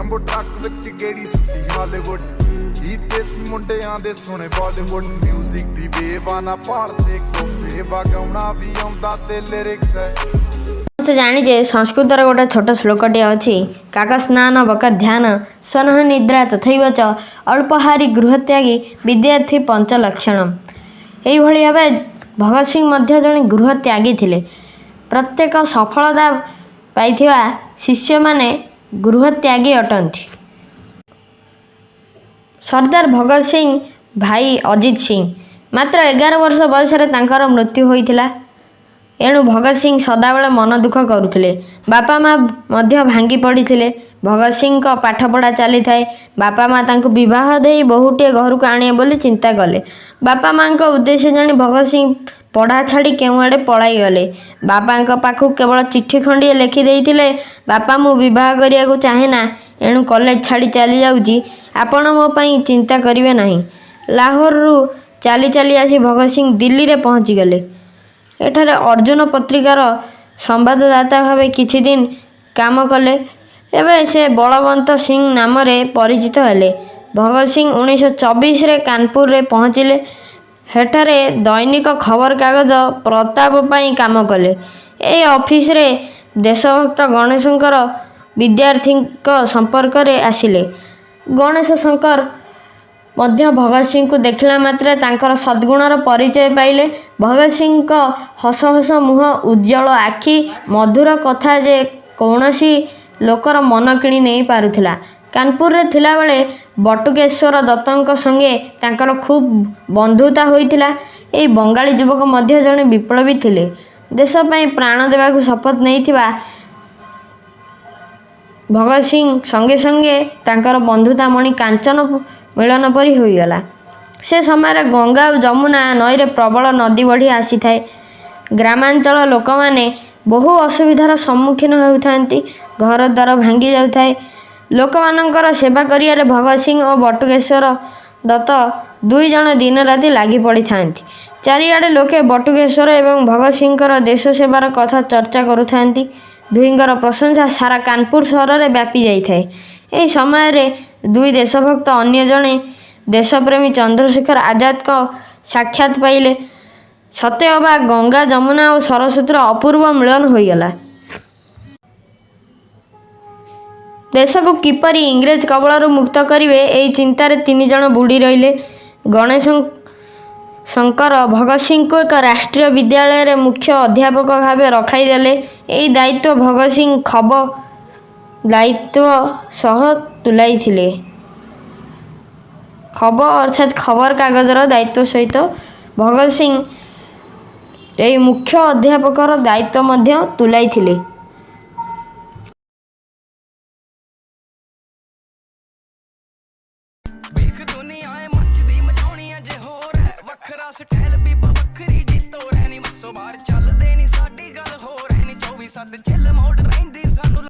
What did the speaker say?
Jumbo truck ਵਿੱਚ ਗੇੜੀ ਸੁੱਟੀ Hollywood ਹੀ, ਦੇਸੀ ਮੁੰਡਿਆਂ ਦੇ ਸੁਣੇ ਬਾਲੀਵੁੱਡ ਮਿਊਜ਼ਿਕ ਦੀ ਵੇਵਾ ਨਾ ਭਾਲਦੇ ਕੋਫੇ ਵਾ, ਗਾਉਣਾ ਵੀ ਆਉਂਦਾ ਤੇ ਲਿਰਿਕਸ ਹੈ। ସମସ୍ତେ ଜାଣିଛେ, ସଂସ୍କୃତର ଗୋଟେ ଛୋଟ ଶ୍ଲୋକଟିଏ ଅଛି, କାକ ସ୍ନାନ ବକ ଧ୍ୟାନ ସ୍ୱନଃ ନିଦ୍ରା ତଥୈବ ଚ ଅଳ୍ପହାରୀ ଗୃହତ୍ୟାଗୀ ବିଦ୍ୟାର୍ଥୀ ପଞ୍ଚଲକ୍ଷଣ। ଏଇଭଳି ଭାବେ ଭଗତ ସିଂ ମଧ୍ୟ ଜଣେ ଗୃହତ୍ୟାଗୀ ଥିଲେ। ପ୍ରତ୍ୟେକ ସଫଳତା ପାଇଥିବା ଶିଷ୍ୟମାନେ ଗୃହତ୍ୟାଗୀ ଅଟନ୍ତି। ସର୍ଦ୍ଦାର ଭଗତ ସିଂ ଭାଇ ଅଜିତ ସିଂ। ମାତ୍ର 11 ବର୍ଷ ବୟସରେ ତାଙ୍କର ମୃତ୍ୟୁ ହୋଇଥିଲା। ଏଣୁ ଭଗତ ସିଂ ସଦାବେଳେ ମନ ଦୁଃଖ କରୁଥିଲେ। ବାପା ମା ମଧ୍ୟ ଭାଙ୍ଗି ପଡ଼ିଥିଲେ। ଭଗତ ସିଂଙ୍କ ପାଠପଢ଼ା ଚାଲିଥାଏ। ବାପା ମା ତାଙ୍କୁ ବିବାହ ଦେଇ ବୋହୂଟିଏ ଘରକୁ ଆଣିବେ ବୋଲି ଚିନ୍ତା କଲେ। ବାପା ମାଙ୍କ ଉଦ୍ଦେଶ୍ୟ ଜାଣି ଭଗତ ସିଂ ପଢ଼ା ଛାଡ଼ି କେଉଁଆଡ଼େ ପଳାଇଗଲେ। ବାପାଙ୍କ ପାଖକୁ କେବଳ ଚିଠି ଖଣ୍ଡିଏ ଲେଖି ଦେଇଥିଲେ, "ବାପା, ମୁଁ ବିବାହ କରିବାକୁ ଚାହେଁ ନା, ଏଣୁ କଲେଜ ଛାଡ଼ି ଚାଲିଯାଉଛି। ଆପଣ ମୋ ପାଇଁ ଚିନ୍ତା କରିବେ ନାହିଁ।" ଲାହୋରରୁ ଚାଲି ଚାଲି ଆସି ଭଗତ ସିଂ ଦିଲ୍ଲୀରେ ପହଞ୍ଚିଗଲେ। ଏଠାରେ ଅର୍ଜୁନ ପତ୍ରିକାର ସମ୍ବାଦଦାତା ଭାବେ କିଛି ଦିନ କାମ କଲେ। ଏବେ ସେ ବଳବନ୍ତ ସିଂ ନାମରେ ପରିଚିତ ହେଲେ। ଭଗତ ସିଂ 1924ରେ କାନପୁରରେ ପହଞ୍ଚିଲେ। ସେଠାରେ ଦୈନିକ ଖବରକାଗଜ ପ୍ରତାପ ପାଇଁ କାମ କଲେ। ଏହି ଅଫିସରେ ଦେଶଭକ୍ତ ଗଣେଶ ଶଙ୍କର ବିଦ୍ୟାର୍ଥୀଙ୍କ ସମ୍ପର୍କରେ ଆସିଲେ। ଗଣେଶ ଶଙ୍କର ମଧ୍ୟ ଭଗତ ସିଂଙ୍କୁ ଦେଖିଲା ମାତ୍ରେ ତାଙ୍କର ସଦ୍ଗୁଣର ପରିଚୟ ପାଇଲେ। ଭଗତ ସିଂଙ୍କ ହସ ହସ ମୁହଁ, ଉଜ୍ଜ୍ୱଳ ଆଖି, ମଧୁର କଥା ଯେ କୌଣସି ଲୋକର ମନ କିଣି ନେଇ ପାରୁଥିଲା। କାନପୁରରେ ଥିଲାବେଳେ ବଟୁକେଶ୍ୱର ଦତ୍ତଙ୍କ ସଙ୍ଗେ ତାଙ୍କର ଖୁବ୍ ବନ୍ଧୁତା ହୋଇଥିଲା। ଏହି ବଙ୍ଗାଳୀ ଯୁବକ ମଧ୍ୟ ଜଣେ ବିପ୍ଳବୀ ଥିଲେ। ଦେଶ ପାଇଁ ପ୍ରାଣ ଦେବାକୁ ଶପଥ ନେଇଥିବା ଭଗତ ସିଂ ସଙ୍ଗେ ସଙ୍ଗେ ତାଙ୍କର ବନ୍ଧୁତା ମଣି କାଞ୍ଚନ ମିଳନ ପରି ହୋଇଗଲା। ସେ ସମୟରେ ଗଙ୍ଗା ଓ ଯମୁନା ନଈରେ ପ୍ରବଳ ନଦୀ ବଢ଼ି ଆସିଥାଏ। ଗ୍ରାମାଞ୍ଚଳ ଲୋକମାନେ ବହୁ ଅସୁବିଧାର ସମ୍ମୁଖୀନ ହେଉଥାନ୍ତି। ଘର ଦ୍ୱାର ଭାଙ୍ଗି ଯାଉଥାଏ। ଲୋକମାନଙ୍କର ସେବା କରିବାରେ ଭଗତ ସିଂ ଓ ବଟୁକେଶ୍ୱର ଦତ୍ତ ଦୁଇ ଜଣ ଦିନରାତି ଲାଗି ପଡ଼ିଥାନ୍ତି। ଚାରିଆଡ଼େ ଲୋକେ ବଟୁକେଶ୍ୱର ଏବଂ ଭଗତ ସିଂଙ୍କର ଦେଶ ସେବାର କଥା ଚର୍ଚ୍ଚା କରୁଥାନ୍ତି। ଦୁହିଁଙ୍କର ପ୍ରଶଂସା ସାରା କାନପୁର ସହରରେ ବ୍ୟାପି ଯାଇଥାଏ। ଏହି ସମୟରେ ଦୁଇ ଦେଶଭକ୍ତ ଅନ୍ୟ ଜଣେ ଦେଶପ୍ରେମୀ ଚନ୍ଦ୍ରଶେଖର ଆଜାଦଙ୍କ ସାକ୍ଷାତ ପାଇଲେ। ସତେ ଅବା ଗଙ୍ଗା, ଯମୁନା ଓ ସରସ୍ୱତୀର ଅପୂର୍ବ ମିଳନ ହୋଇଗଲା। ଦେଶକୁ କିପରି ଇଂରେଜ କବଳରୁ ମୁକ୍ତ କରିବେ, ଏହି ଚିନ୍ତାରେ ତିନି ଜଣ ବୁଡ଼ି ରହିଲେ। ଗଣେଶ ଶଙ୍କର ଭଗତ ସିଂଙ୍କୁ ଏକ ରାଷ୍ଟ୍ରୀୟ ବିଦ୍ୟାଳୟରେ ମୁଖ୍ୟ ଅଧ୍ୟାପକ ଭାବେ ରଖାଇଦେଲେ। ଏହି ଦାୟିତ୍ୱ ଭଗତ ସିଂ ଖବ ଦାୟିତ୍ୱ ସହ ତୁଲାଇଥିଲେ। ଖବ ଅର୍ଥାତ୍ ଖବରକାଗଜର ଦାୟିତ୍ୱ ସହିତ ଭଗତ ସିଂ ଏହି ମୁଖ୍ୟ ଅଧ୍ୟାପକର ଦାୟିତ୍ୱ ମଧ୍ୟ ତୁଲାଇଥିଲେ। ਵੇਖ ਦੁਨੀਆ ਏ ਮੱਚਦੀ, ਮਚਾਉਣੀ ਜੇ ਹੋਰ ਹੈ। ਵੱਖਰਾ ਸਟਾਈਲ ਬੀਬਾ, ਵੱਖਰੀ ਜੀ ਤੋਰ ਹੈ ਨੀ। ਮੱਸੋ ਬਾਹਰ ਚੱਲਦੇ ਨੀ, ਸਾਡੀ ਗੱਲ ਹੋਰ ਹੈ ਨੀ। 24 7 ਚਿੱਲ ਮੋਡ ਰਹਿੰਦੀ ਸਾਨੂੰ।